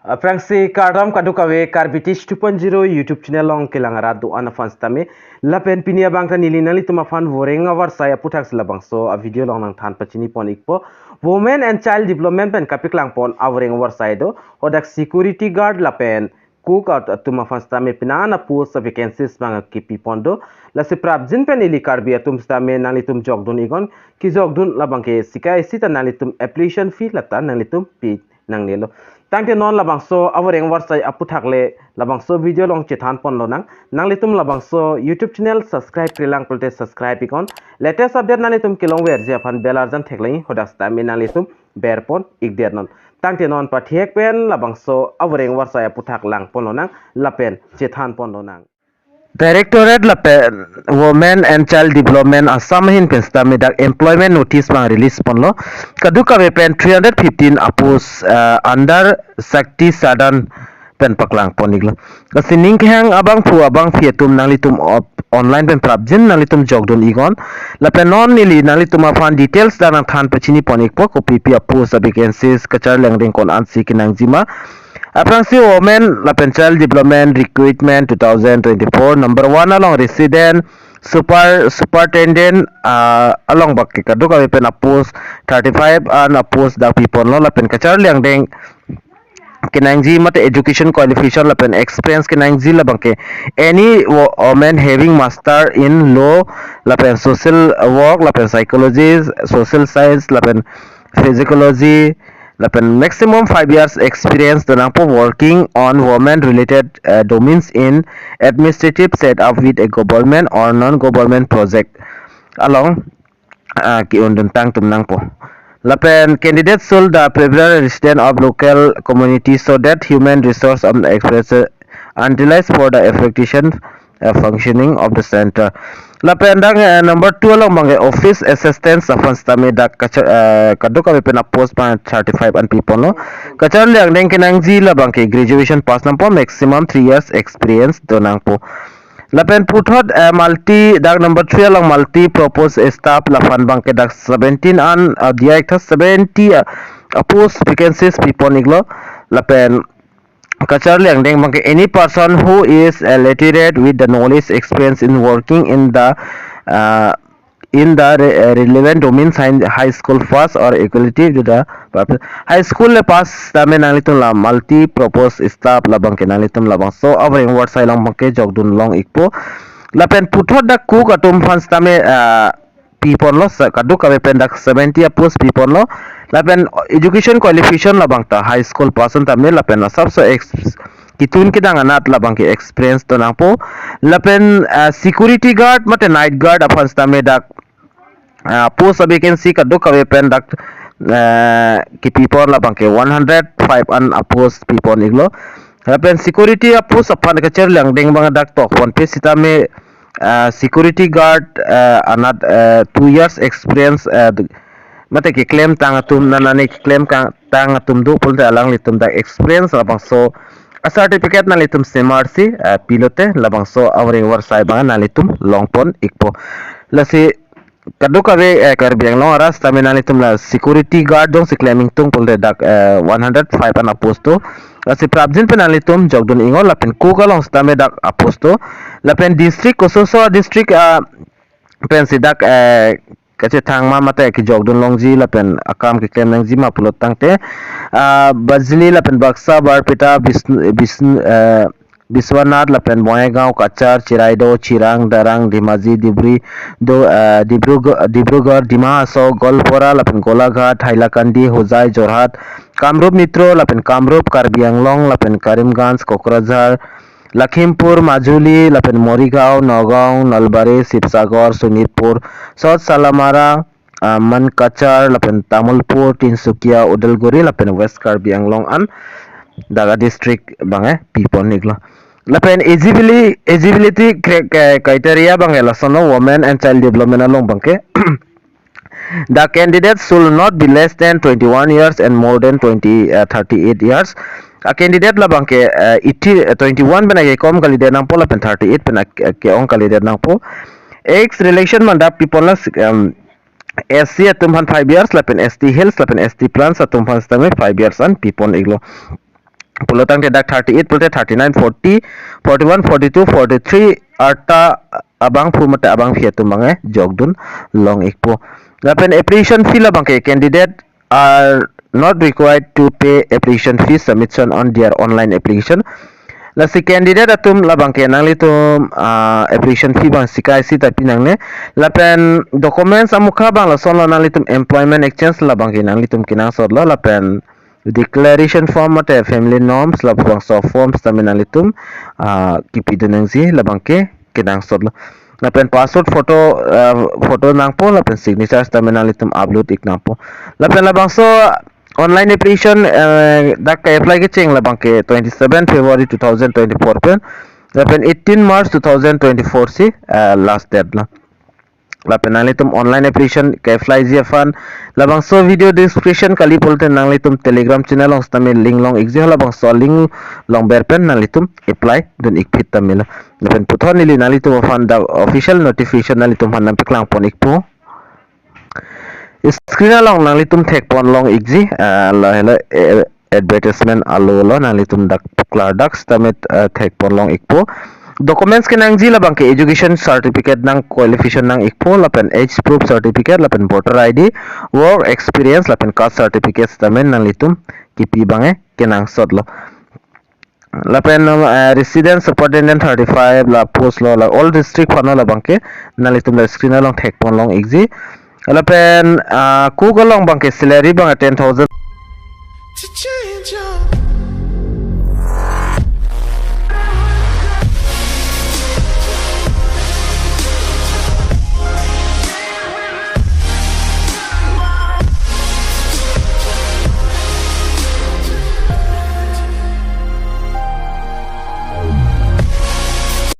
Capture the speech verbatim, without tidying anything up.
Aphrangsi kardom kadokave Karbi Teach two point zero YouTube channel along kelang arat do-an aphan sitame. Lapen pini abang ta neli nanglitum aphan voreng avarsai aputhak si labangso a-video along nangthan pachini pon ikpo. Women and Child Development pen kapaklang pon avoreng avarsai do. Hadak security guard lapen cook at-, atum aphan sitame penang a-post vacancies abang kipi pon do. Lasi prapjin pen ili Karbi atum sitame nanglitum jokdun iknon, kejokdun labang ke sika isi ta nanglitum application fee lata nanglitum pi nangnelo. Tangte non labangso avoreng avarsai aputhak le labangso video along chethan pon lonang. Nanglitum labangso YouTube channel subscribe-krelang pulote subscribe iknon. Latest update nanglitum kelongverji aphan bell arjan theklong, hadak sitame nanglitum ber pon ikdet non. Tangte non pathek pen labangso avoreng avarsai aputhak lang pon lonang lapen chethan pon lonang. Directorate lapen Women and Child Development Assam ahin pen sitame dak employment notice abang release ponlo. Kadokave pen three hundred fifteen a-post, uh, under Shakti Sadan pen paklang pon iklo. Lasi ning kehang abangphu abangphi atum nanglitum op-, online pen prapjin nanglitum jokdun iknon. Lapen non neli nanglitum aphan details dak nangthan pachini pon ikpo, kopipi a-post a-vacancies, kacharli angdeng ko-an si kenangji ma. Aphrangsi Women lapen Child Development Recruitment two thousand twenty-four number one along resident super superintendent, ah, along bak ke kadokave pen a-post thirty-five an a-post dak pi ponlo, lapen kacharli angdeng kenangji mate education qualification lapen experience kenangji labang ke any wo-, woman having master in law lapen social work lapen psychology, social science lapen physiology, lapen maximum five years experience do nangpo, working on women related, uh, domains in administrative setup with a government or non-government project along, uh, ke-undun tang atum nangpo. Lapen candidate should the preferred resident of local community so that human resource of the express, uh, utilized for the efficient, uh, functioning of the center. Lapen dak, eh, number two along abang ke office assistants aphan sitame dak kacha-, eh, kadokave pen a-post abang thirty-five an pi ponlo. Kacharli angdeng kenangji labang ke graduation pass nangpo, maximum three years experience do nangpo. Lapen puthot, eh, multi, dak number three along multi purpose staff laphan abang ke dak seventeen an, ah, diya iktha, seventy, ah, a-post vacancies pi pon iklo. Lapen kacharli angdeng abang ke any person who is, uh, literate with the knowledge experience in working in the, uh, in the re-, uh, relevant domain, science, high school pass or equality to the purpose. High school le pass tame nanglitum la multi purpose staff labang ke nanglitum labangso avoreng avarsai along abang ke jokdun long ikpo. Lapen puthot dak cook atum aphan sitame, uh, pi ponlo, sa-, kadokave pen dak seventy a-post pi ponlo. Lapen education qualification labang ta high school pass an tame, lapen asapso ex-, kitun kedang anat labang ke experience do nangpo. Lapen, ah, security guard mate night guard aphan sitame dak, ah, post a-vacancy kadokave pen dak, ah, kipi pon labang ke one hundred five an a-post pi pon iklo. Lapen security a-post aphan kacharli angdeng abang dak tok ponpe sitame, ah, security guard, ah, anat, ah, two years experience, ah, d-, mate keklem tang atum, nanani keklem kang tang atum do pulote alanglitum dak experience labangso a-certificate nanglitum semar si, ah, pilote labangso avoreng avarsai abang nanglitum long pon ikpo. Lasi kadokave, eh, Karbi Anglong arat sitame nanglitum la security guard jongsi klem ingtung pulote dak, eh, one hundred five an a-post do. Lasi prapjin pen nanglitum jokdun iknon, lapen cook along sitame dak a-post do. Lapen district kososo district, ah, pensi dak, eh, kachethang ma mate kejokdun longji lapen akam keklem nangji ma pulo tangte, ah, Bajuli lapen Baksa, Barpeta, Bisnu, Bisnu, eh, Biswanath lapen Bongaigaon, Cachar, Chiraideo, Chirang, Darrang, Dhemaji, Dhubri, do, eh, Dibrugarh, Dibrugarh, Dima Hasao, Goalpara lapen Golaghat, Hailakandi, Hojai, Jorhat, Kamrup Metro lapen Kamrup, Karbi Anglong lapen Karimganj, Kokrajhar, Lakhimpur, Majuli lapen Morigaon, Nagaon, Nalbari, Sibsagar, Sonitpur, South Salamara, ah, Mankachar lapen Tamulpur, Tinsukia, Udalguri lapen West Karbi Anglong an dak a-district abang ke pi pon iklo. Lapen eligibility, eligibility cri-, cri-, criteria abang ke lason lo, Women and Child Development along abang ke the candidate should not be less than twenty-one years and more than twenty, uh, thirty-eight years. A-candidate labang ke, uh, eighty, uh, twenty-one pen akekom kalidet nangpo lapen thirty-eight pen ak-, ake-ong kalidet nangpo. Age relaxation mandak pi pon la, um, S C atum aphan five years lapen S T Hills lapen S T Plains atum aphan sitame five years an pi pon iklo. Pulo tangte dak thirty-eight pulote thirty-nine, forty, forty-one, forty-two, forty-three arta abangphu mate abangphi atum abang ke jokdun long ikpo. Lapen application fee labang ke candidate are not required to pay application fee submission on their online application. Lasi candidate atum labang ke nanglitum ah, application fee abang sikai si tapi nangne. Lapen documents amukha abang lason lo, nanglitum employment exchange labang ke nanglitum kenangsot lo, lapen declaration form mate family norms labangso forms tame nanglitum ah, kipidun nangji labang ke kenangsot lo. Lapen passport photo ah, photo nangpo lapen signature tame nanglitum upload ik nangpo. Lapen labangso online application eh, dak ke-apply kecheng labang ke twenty-seven February two thousand twenty-four pen, lapen eighteen March two thousand twenty-four si eh, last date lo. Lapen nanglitum online application ke-apply ji aphan labangso video description kali pulote nanglitum Telegram channel along sitame link long ikji, halabangso link along ber pen nanglitum apply dun ikphit tame lo. Lapen puthot neli nanglitum aphan dak official notification nanglitum aphan nangpaklang pon ikpo. Screen along nanglitum thek pon long ikji ah, lahelo eh, advertisement alo lo, nanglitum dak klardak sitame ah, thek pon long ikpo. Documents kenangji labang ke education certificate nang, qualification nang ikpo, lapen age proof certificate, lapen voter I D, work experience, lapen caste certificate sitame nanglitum kipi abang ke kenangsot lo. Lapen eh, resident superintendent thirty-five la post lo, la all district aphan lo labang ke nanglitum la screen along thek pon long ikji. Lapen ah, cook along abang ke salary abang ten thousand.